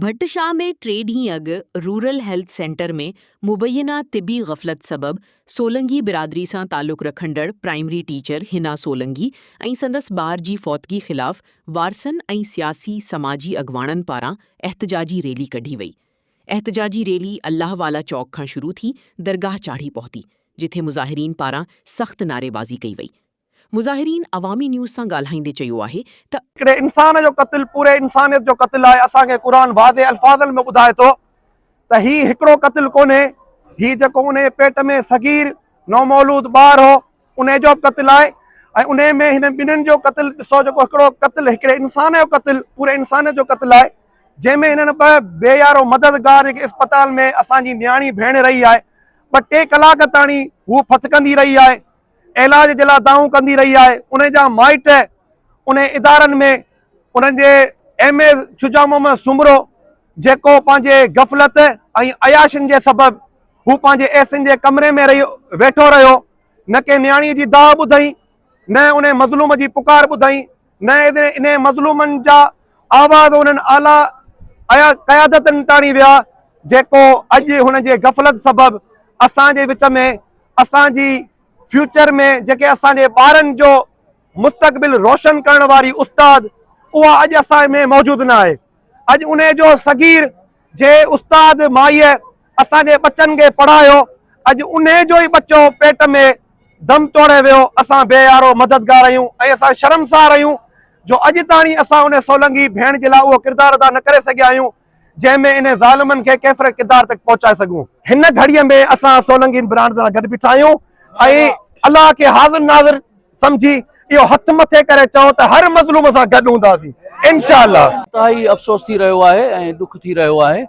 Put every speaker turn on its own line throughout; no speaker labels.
ڀٽ شاهه ۾ ٽي ڏينهن اڳ rural health centre ۾ مبينا طبي غفلت سبب سولنگي برادري سان تعلق رکندڙ پرائمري ٽيچر حنا سولنگي ۽ سندس ٻار جي فوتگي خلاف وارثن ۽ سياسي سماجي اڳواڻن پاران احتجاجي ريلي ڪڍي وئي. احتجاجي ريلي الله والا چوڪ کان شروع ٿي درگاهه چاڙهي پهتي جٿي مظاهرين پاران سخت نعريبازي ڪئي وئي. مظاهرين عوامي نيوز سان ڳالهائيندي چيو آهي ته.
هڪڙي انسان جو قتل پوري انسانيت جو قتل آهي، اسان کي قرآن واضح الفاظن ۾ ٻڌائي ٿو ته هي هڪڙو قتل ڪونهي، هي جيڪو انهي پيٽ ۾ صغير نومولود ٻار هو انهي جو به قتل آهي ۽ انهي ۾ هن ٻنهين جو قتل ڏسو جيڪو هڪڙو قتل هڪڙي انسان جو قتل پوري انسانيت جو قتل آهي جنهن ۾ هنن ٻه بي يارو مددگار جيڪي اسپتال ۾ اسان جي نياڻي ڀيڻ رهي آهي ٻه ٽي ڪلاڪ تاڻي هو ڦٿڪندي رهي آهي علاج جي لاء دانهون ڪندي رهي آهي انهن جا مائٽ انهن ادارن ۾ انهن جي ايم اي شجاع محمد سومرو جيڪو پنهنجي غفلت ۽ عياشين جي سبب هو پنهنجي ايسين جي ڪمري ۾ رهي ويٺو رهيو نه ڪنهن نياڻي جي دانهن ٻڌئي نه انهي مظلوم جي پڪار ٻڌئي نه انهي مظلومن جا آواز انهن اعليٰ قيادتن تاڻي ويا جيڪو اڄ هن جي غفلت سبب اسان جي وچ ۾ اسان جي فيوچر ۾ جيڪي اسان جي ٻارن جو مستقبل روشن ڪرڻ واري استاد اها اڄ اسان ۾ موجود نه آهي اڄ انهي جو صغير جي استاد مائيء اسان جي ٻچن کي پڙهايو اڄ انهي جو ئي ٻچو پيٽ ۾ دم توڙي ويو اسان بي يارو مددگار آهيون ۽ اسان شرمسار آهيون جو اڄ تاڻي اسان انهي سولنگي ڀيڻ جي لاء اهو ڪردار ادا نه ڪري سگهيا آهيون جنهن ۾ انهي ظالمن کي ڪيفر ڪردار تڪ پهچائي سگهون. هن گهڙيء ۾ اسان سولنگين برانڊ سان گڏ بيٺا آهيون ۽ الله کي حاضر ناظر سمجهي اهو هٿ مٿي ڪري چئون ته هر مظلوم سان گڏ هونداسين انشاء الله.
انتهائي افسوس ٿي رهيو آهي ۽ ڏک ٿي رهيو آهي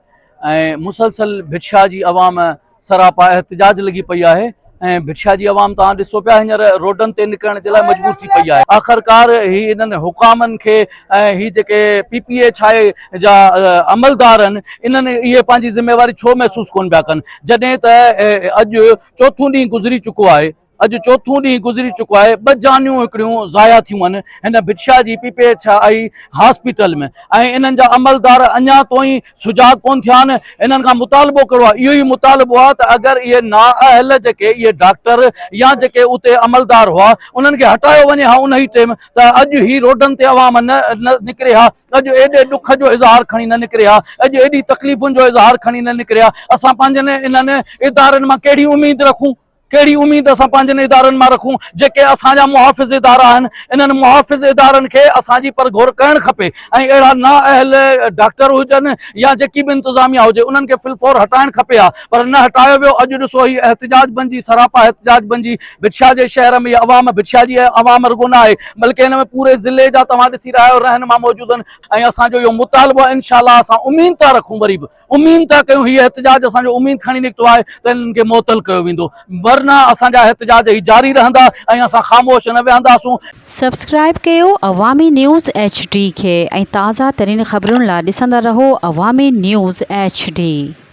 ۽ مسلسل ڀٽ شاهه جي عوام سراپا احتجاج لڳي پئي آهي ۽ ڀٽ شاهه جي عوام توهان ڏسو پيا هينئر روڊن تي نڪرڻ جي لاء مجبور ٿي پئي آهي آخرڪار هي انهن حڪامن کي ۽ هي جيڪي پي پي ايڇ I جا عملدار آهن انهن اهي پنهنجي ذميواري ڇو محسوس ڪون پيا ڪن جڏهن ته اڄ چوٿون ڏينهن گذري چڪو آهي اڄ چوٿون ڏينهن گذري چڪو آهي، ٻه جانيون هڪڙيون ضايع ٿيون آهن هن ڀٽشاهه جي P P H I hospital ۾ ۽ انهن جا عملدار اڃا توئين سجاڳ ڪون ٿيا آهن، انهن کان مطالبو ڪهڙو آهي؟ اهو ئي مطالبو آهي ته اگر اهي نااهل جيڪي اهي ڊاڪٽر يا جيڪي اتي عملدار هئا انهن کي هٽايو وڃي ها انهي ٽيم ته اڄ هي روڊن تي عوام نه نڪري ها، اڄ ايڏي ڏک جو اظهار کڻي نه نڪري ها، اڄ ايڏي تڪليفن جو اظهار کڻي نه نڪري ها، اسان پنهنجن انهن ادارن مان ڪهڙي اميد رکون؟ ڪهڙي اميد اسان پنهنجن ادارن مان رکون جيڪي اسان جا محافظ ادارا آهن انهن محافظ ادارن کي اسان جي پرگهور ڪرڻ کپي ۽ اهڙا نااهل ڊاڪٽر هجن يا جيڪي به انتظاميا هجي انهن کي فل فور هٽائڻ کپي ها پر نه هٽايو ويو اڄ ڏسو هي احتجاج بنجي سراپا احتجاج بنجي ڀٽشاهه جي شهر ۾ عوام ڀٽشاهه جي عوام رڳو نه آهي بلڪه هن ۾ پوري ضلعي جا توهان ڏسي رهيا آهيو رهنما موجود آهن ۽ اسان جو اهو مطالبو آهي انشاء الله اسان اميد ٿا رکون وري به اميد ٿا ڪيون هي احتجاج اسان جو اميد کڻي نڪتو آهي ته انهن کي معطل ڪيو ويندو ورنه اسان جا احتجاج هي جاري رهندا ۽ اسان خاموش نه ويهنداسون.
سبسڪرائيب ڪيو عوامي نيوز ايڇ ڊي کي ۽ تازه ترين خبرن لا ڏسندا رهو عوامي نيوز ايڇ ڊي.